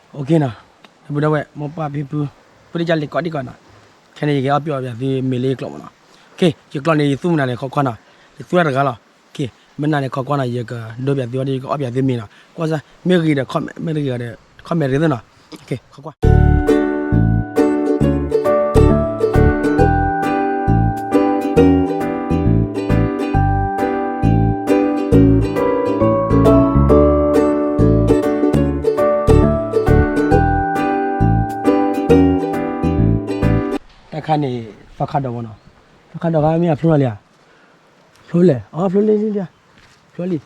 နီၤ, ပုၢ်ဒီဝဲၢ် မိၢ်ပၢ်ဖံဖု, ပုၢ်တကၢ်လံၤကိးဒံကိးနီၤ, ခဲန့ၣ် ယကဟဲအီၣ်ပၠီၣ်ပၠီၣ်သုမ့ၤလၢယကျိာ်မးနီၤ, ယကျိာ်န့ၣ် ယသူမနုၤန့ၣ် ခီခွါနီၤ, ယသူတၢ်တဂၤလီၤ, မ့ၢ်နၤန့ၣ် ခီခွါနီၤ ယကဒိပၠီၣ်သုအီၤဒီး ယကအီၣ်ပၠီၣ်သုမ့ၤနီၤ, ကွၢ်စၢ် မ့ၢ်ဂ့ၤဒီး မ့ၢ်တဂ့ၤဒီး comment ရ့သုနီၤ, ခီခွါ တၢ်ခါန့ၣ် သီခါဒီးဝဲနီၤ, သီခါဒီးခါမ့ၢ်အဖျိလီၤလံဧါ, ဖျိလဲၣ်, အီ ဖျိလံလံလံ, ဖျိလံ,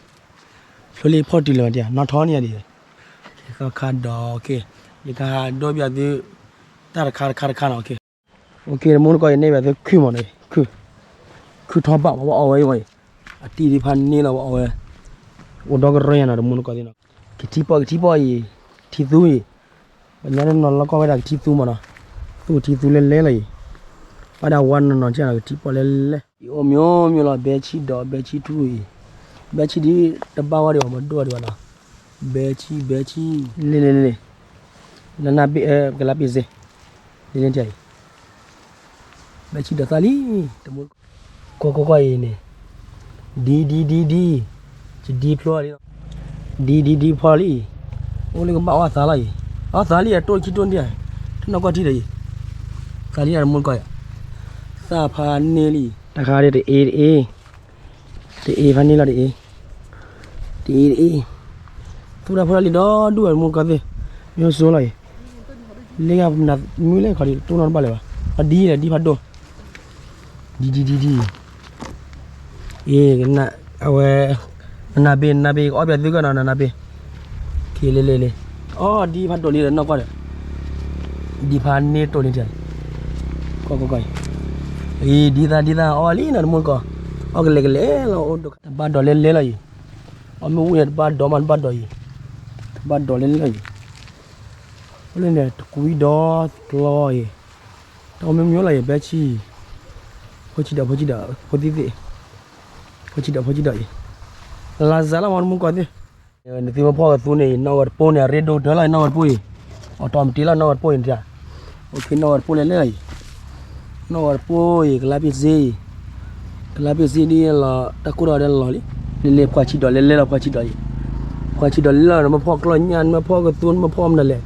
ဖျိလံဖီၣ်တုၤလၢၤမးတံၢ်, နီၣ်ထီန့ၢ်ယၤဒ်, သီခါဒီး, ယကဒိပၠီၣ်သု တၢ်တခါတခါတခါနီၤ, တမူတကိးအံၤ န့ၢ်ဘၣ်သုခုၣ်မးနီၤ, ခုၣ်ထီဘၣ်မး ပှၤအီၣ်ဝဲအံၤ, အတံၢ်ဒံးဖးန့ၢ်လီၤ ပှၤအီၣ်ဝဲ, အိၣ်ဒီကရၢညါနီၤ တမူတကိးသ့ၣ်နီၤ, ကထံပီၣ်ကထံပီၣ်အံၤ, ထံသူအံၤ, ပှၤညါန့ၣ်နီၤလီၤကီၢ်ဝဲဒၣ်ကထံသူမးနီၤ, သူကထံသူလဲလဲလီၤအံၤ, ဘၣ်ဒၣ်ဝါနီၤနီၤကနီၤ ကထံပီၣ်လဲလဲ, ယအိၣ်မ့ၢ်အိၣ်မ့ၢ်လီၤ ဘဲဆံၣ်ဒီး ဘဲဆံၣ်ထူအံၤ, ဘဲဆံၣ်ဒ်တဘၣ်ဝဲဒံးဘၣ် မဒိၣ်ဒံးဘၣ်နီၤ, ဘဲဆံၣ် ဘဲဆံၣ်, လ့လ့လ့လ့, နနၢ်ဘ့ၣ် ကလါဘ့ၣ်စ့, လ့လ့တံၢ်အံၤ, ဘဲဆံၣ်ဒီးသၣ်လံ, တမူတကိး, ကွၢ်ကွၢ်ကွၢ်အံၤန့ၣ်, ဒ်ဒ်ဒ်ဒ်, ယဒ်ဖျိလံ, ဒ်ဒ်ဒ်ဖျိလံအံၤ, အိၣ်လၢကဘၣ်အီၣ်သးလီၤအံၤ, အီၣ်သးလံအတိၢ်ခံတိၢ်ဒံး, တနီၢ်ကီၢ်ထံဒီးအံၤ, သးလံတမူတကိး, သၣ်ဖးန့ၢ်လံ, တၢ်ခါဒ်တအ့တအ့ တအ့ဖးန့ၢ်လီၤတအ့, တအ့တအ့, သူၣ်တၢ်ဖိတၢ်လံၤဒီဒူၣ်ဝဲတမူတကိးသ့ၣ်, မ့ၢ်ဟိစိလီၤအံၤ, လၢယမုၢ်လၢခီဒံး တိၢ်နီၣ်တဘၣ်လၢၤဘၣ်, အဒ်လဲၣ်ဒ်ဖးဒိၣ်, ဒ်ဒ်ဒ်ဒ်, အ့ အဝဲ, နနၢ်ဘ့ၣ် နနၢ်ဘ့ၣ် ကအီၣ်ပၠီၣ်သုကနီၤ နနၢ်ဘ့ၣ်, ခံလ့လ့လ့, အီၣ်ဒ်ဖးဒိၣ်လံဒီးနီၢ်ကွၢ်ဒီး, ဒ်ဖးန့ၢ်တိၢ်န့ၣ်တံၢ်, ကွၢ်ကွၢ်ကွၢ်အံၤ, အံၤဒ်သၣ်ဒ်သၣ်အီၣ်လံနီၤ တမူတကိး, အီၣ်ကလဲာ်ကလဲာ်လီၤ အိၣ်ဒိၣ် တဘၣ်ဒိးလဲလဲလီၤအံၤ, အီၣ်မ့ၢ်ဝံၤန့ၣ် တဘၣ်ဒိးမး တဘၣ်ဒိးအံၤ, တဘၣ်ဒိးလဲလဲလီၤအံၤ, အိၣ်လၢန့ၣ် တကွံဒီကျီအံၤ, တၢ်အီၣ်မ့ၢ်မ့ၢ်လီၤအံၤ ဘဲဆံၣ်, ဖိဆံၣ်ဒီး ဖိဆံၣ်ဒီး ဖိသံၣ်သ့ၣ်, ဖိဆံၣ်ဒီး ဖိဆံၣ်ဒီးအံၤ, လၢစးလီၤမး တမူတကိးသ့ၣ် နသုမ့ၢ်ဖီၣ်ကသူန့ၣ် နီၣ်ဂီၤတပိၢ်န့ၣ် အရ့ဒိၣ်ကတၢၢ်လီၤ နီၣ်ဂီၤတပိၢ်အံၤ, အီၣ်တီမတ့လီၤ နီၣ်ဂီၤတပိၢ်အံၤတံၢ်, အိၣ်ခ့ နီၣ်ဂီၤတပိၢ်လဲလဲလီၤအံၤ, နီၣ်ဂီၤတပိၢ်အံၤ ကလါပ့ၤစ့အံၤ, ကလါပ့ၤစ့ဒ်လီၤ တၢ်ကိၢ်ထီၣ်ဒ်လီၤလံ, လ့လ့ ဖှါဆံၣ်ဒီးလဲလဲလီၤ ဖှါဆံၣ်ဒီးအံၤ, ဖှါဆံၣ်ဒီးလဲလီၤ နမ့ၢ်ဖီၣ်ကျီၢ်ညၣ် နမ့ၢ်ဖီၣ်ကသူ နမ့ၢ်ဖီၣ်မနုၤလဲၣ်,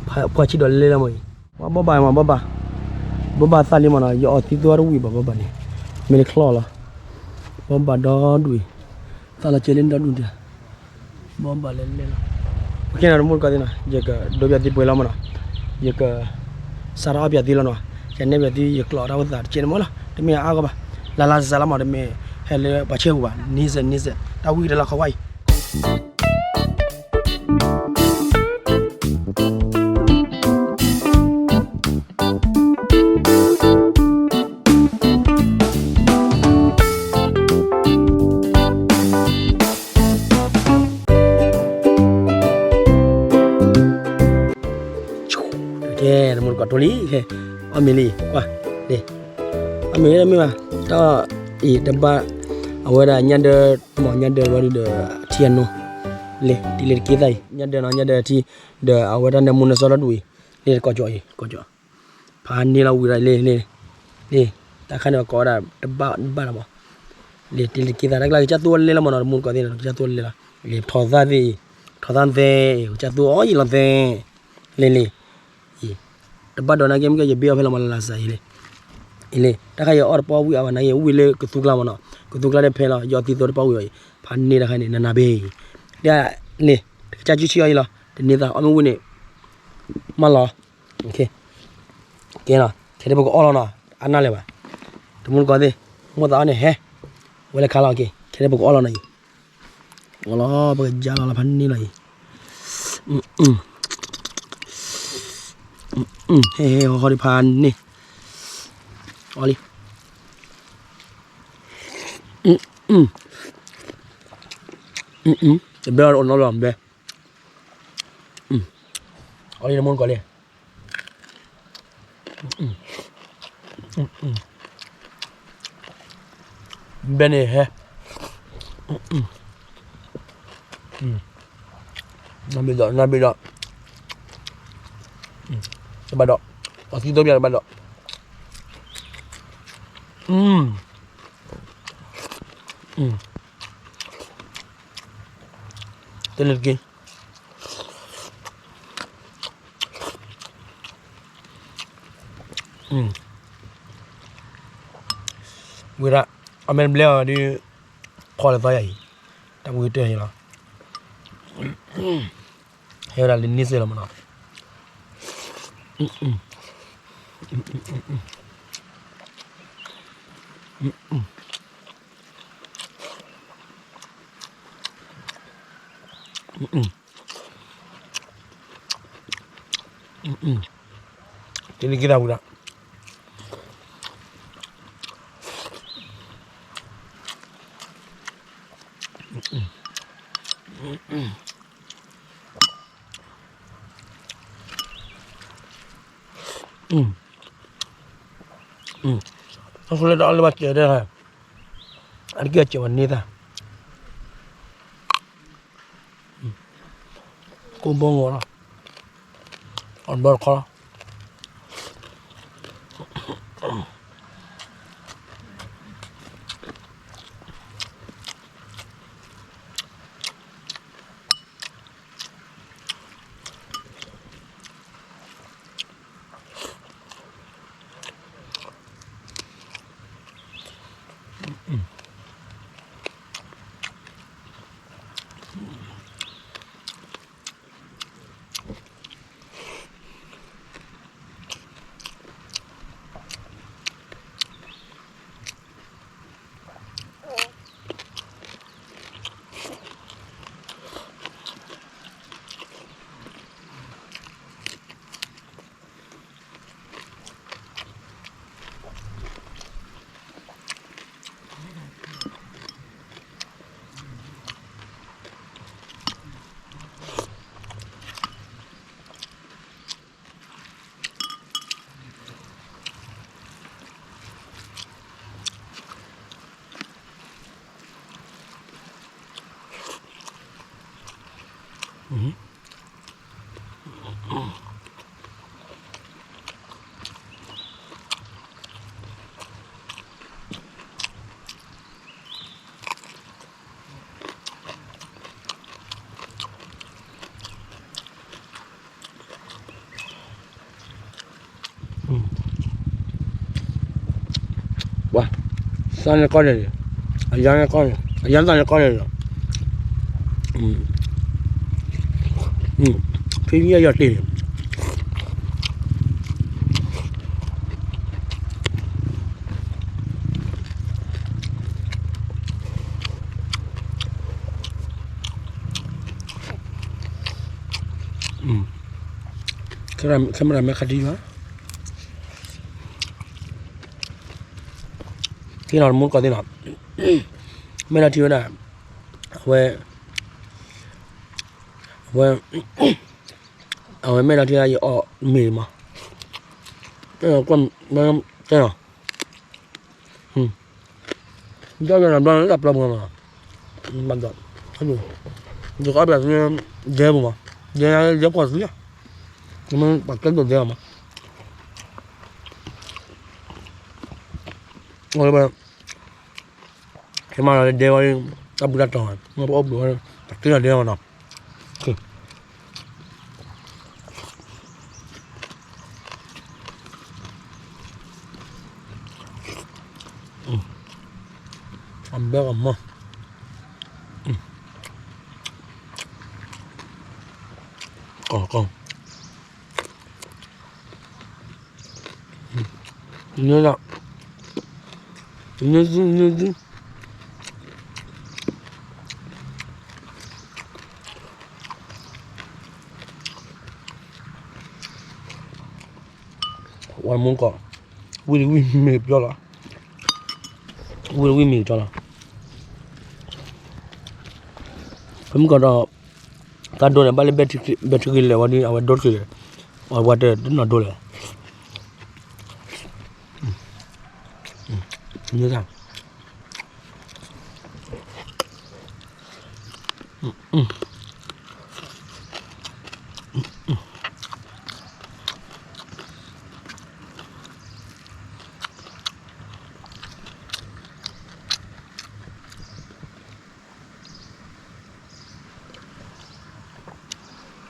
ဖှါဆံၣ်ဒီးလဲလဲလီၤမးအံၤ, ပှၤဘီၣ်ဘၣ်မး ဘီၣ်ဘၣ်, ဘီၣ်ဘၣ်သၣ်လံမးနီၤ ယအီၣ်သံသိတဝံၣ်ဘၣ် ဘီၣ်ဘၣ်န့ၣ်, မ့ၢ်လၢချီၣ်လီၤ, ဘီၣ်ဘၣ်ဒီဒူၣ်အံၤ, သၣ်လီၤကဲလၢနဒီဒူၣ်တံၢ် ဘီၣ်ဘၣ်လဲလဲလီၤ, အိၣ်ခ့နီၤ တမူတကိးသ့ၣ်နီၤ ယကဒိပၠီၣ်သုပှဲၤလီၤမးနီၤ, ယက စးထီၣ်အီၣ်ပၠီၣ်သုလီၤနီၤ, ယနဲၣ်ပၠီၣ်သုယကျိာ်တၢ်အိၣ်သးတကဲးန့ၣ်မးလီၤ, တမ့ၢ်အါဂီၢ်ဘၣ်, လၢလၢစးစးလီၤမး တမ့ၢ်ဟဲလၢပှၤဆ့ၣ်ပူၤဘၣ်, န့ၣ်စဲး န့ၣ်စဲး တၢ်ဝံၣ်ကတၢၢ်လီၤ ခီဝါအံၤ ကဲ တမူတကိးတိၢ်လံ, အီၣ်မ့ၤလံ, ကွၢ်, အီၣ်မ့ၤလၢမ့ၢ်ဘၣ်, တၢ်အံၤတဘၣ်, အဝဲဒၣ်ညၣ်ဒၢ, မ့ၢ်ညၣ်ဒၢဝဲဒၣ်ဒီး ထံအနိ, လ့ တံၤလ့တက့သၣ်အံၤ ညၣ်ဒၢနီၤ ညၣ်ဒၢထံ, ဒီးအဝဲတၢ်နၢမူနၢဆှီလီၤဒူၣ်အံၤ, လ့တကိးကၠီအံၤ ကိးကၠီ ဖးန့ၢ်လီၤဝံၤဒီးလ့, လ့, တၢ်ခါန့ၣ်ပကိးဝဲဒၣ်တဘၣ်တဘၣ်လီၤမး, လ့တံၤလ့တက့သၣ် တၢ်ကျါကစၢ်သူအီၣ်လ့လီၤမးနီၤ တမူတကိးသ့ၣ်နီၤ ကစၢ်သူအီၣ်လ့လီၤ, လ့ထီၣ်သၣ်သ့ၣ်အံၤ, ထီၣ်သၣ်သ့ၣ်, ကစၢ်သူအီၣ်ယံာ်လီၤသ့ၣ်, လ့လ့ အံၤ, တဘၣ်ဒိးနာ်က့ မ့ၢ်ကဲယဘ့ၣ်အီၣ်ဖဲလီၤမး လၢလၢစးအံၤလ့, အံၤလ့, တၢ်ခါယအီၣ်တပီၢ်ဝံၣ်အါဘၣ်နာ်က့ ဝံၣ်လၢကသူကျါမးနီၤ, ကသူကျါတဖဲလီၤ ယအီၣ်သံသိတပီၢ်ဝံၣ်အီၤအံၤ, ဖးန့ၢ်တၢ်ခါန့ၣ် နနၢ်ဘ့ၣ်အံၤ, လ့, တကစၢ်ကူဆံအီၣ်အံၤလီၤ တန့ၢ်သး အီၣ်မ့ၢ်ဝံၣ်န့ၣ်, မၢလီၤ, ကဲနီၤ ခဲဒၣ်ပကအီၣ်လီၤနီၤ အနၢ်လၢၤဘၣ်, တမူတကိးသ့ၣ်, မိၢ်သးအီၣ်န့ၣ်ဟဲ, ဝဲလၢခါလီၤက့ၤ ခဲဒၣ်ပကအီၣ်လီၤနီၤအံၤ အီလီၤ ပကယါလီၤလၢဖးန့ၢ်လီၤအံၤ, ဟဲဟဲဟီဟီဒံးဖးန့ၢ်, အီလံ, တဘဲအီၤတအိၣ်နီလီၤဘဲ, အီလံတမူတကိးလံ ဘဲန့ၣ်ဟဲ, နဘ့ၣ်ဒီး နဘ့ၣ်ဒီး, ဘၣ်ဒီး, အီသံသိပၠးတဘၣ်ဒီး, တန့ၣ်တက့ၢ်. ဝံၤဒၣ်, အမဲာ်တဘျဲအီၤဒုး, ဖီၣ်လၢသီယၤအံၤ, တၢ်ပူၤတၢၢ်အံၤလီၤ, ဟဲဝဲဒၣ်လၢန့ဆၢၣ်လီၤမနီၤ. တနံၤက့ၤသးဝံၤဒၣ်. အဃိလၢတၢ်အီၣ်လၢဘၣ်စၢၤဒၣ်, အတက့ၢ်အစၢၤဝဲန့ၢ်သၢ်, ကိးဘီဂီၤလီၤ, အီၣ်ဘီတခီလီၤ.ပှၤ သၣ်န့ၣ်ကီၢ်န့ၣ်, အယါန့ၣ်ကီၢ်န့ၣ်, အယါသၣ်န့ၣ်ကီၢ်န့ၣ်လီၤ, ဖဲယဲၢ်ယီၤတ့ၢ်န့ၣ် camera မဲာ်ခါဒံဘၣ်, သ့ၣ်နီၤတမူတကိးသ့ၣ်နီၤ, မဲာ်လီၤထံဝဲဒၣ်, အဝဲ, အဝဲ, အဝဲမဲာ်လီၤထံဝဲဒၣ် ယအီၣ်မ့ၤမး, တဲနီၤ, တဲနီၤ ဒီးယနဘျီတၢ်ပျီပူၤမး, ဘၣ်ဒီး, ယကအီၣ်ပျးသု, ဒဲပူၤမး, ဒဲ, ဒဲဖီၣ်သု, ပှၤကဲဒိၣ်ဒဲအီၤမး, အဝဲ, ဟဲမၤလီၤလၢဒဲဝဲ, တၢ်ဘူၣ်တၢ်တီၤ, ပအီၣ်ဘျုးဝဲ, ပတ့လီၤဒဲမးနီၤ. အဘဲအမၤ, ကီကီ, န့ၣ်, န့ၣ်, ဝဲမူကီး, ဝံၤတဝံၣ်မ့ၤကပျီလီၤ, ဝံၤတဝံၣ်မ့ၤကပျီလီၤ, ဖဲမုၢ်ကီးဒီး, တၢ်ဒိန့ၣ် ဘၣ်လၢ ဘဲထံက့ၤလဲၤဝဲဒီး အဝဲဒိတက့ၤလဲၣ်, အဝဲတနီၤဒိလဲၣ်, န့ၣ် အ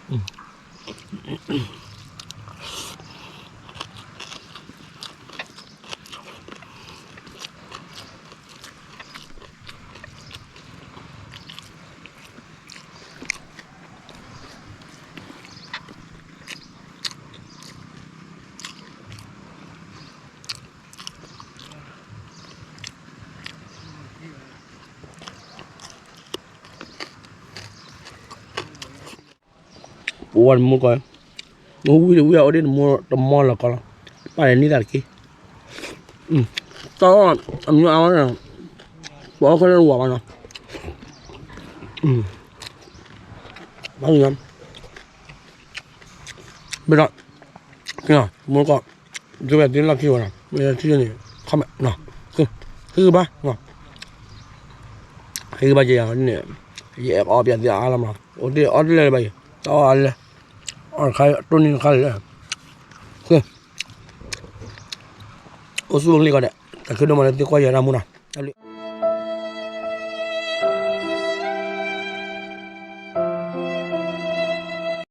ပဝဲတမူကီၢ်, နဝံၤတဝံၤအအိၣ်ဒ်တမူတမီၢ်လီၤကီလီၤ, ပာ်လၢနံၣ်သးတက့ၢ်, တၢ်အီၣ်အမံၤအါဝဲ, ပအီၣ်ခဲလၢာ်ဝၤဘၣ်နီၤ, ဘၣ်, မ့ၢ်ဒီး, မူကီၢ်, ဒ်ဝဲသ့ၣ်လီၢ်ခံဝဲနီၤ, မ့ၢ်ထံၣ်န့ၣ်, ခီမး, ဃ့ဘါ, ဃ့ဘါက့ၤယၤန့ၣ်, ယအဲၣ်အီၣ်ပၠးသ့အါလီၤမး, အိၣ်တ့ၢ်အီၣ်တလဲၣ်လၢၤဘၣ်ယၤ, တၢ်အီၣ်အါလဲၣ်, အီၣ်တခါတိၢ်န့ၢ်တခါလဲၣ်, အိၣ်ဆူၣ်အိၣ်ချ့ကီးဒီး, တၢ်ခံဒိၣ်မးလၢသုကွၢ်ယၤတၢ်မူနီၤ, တၢ်ဘျုး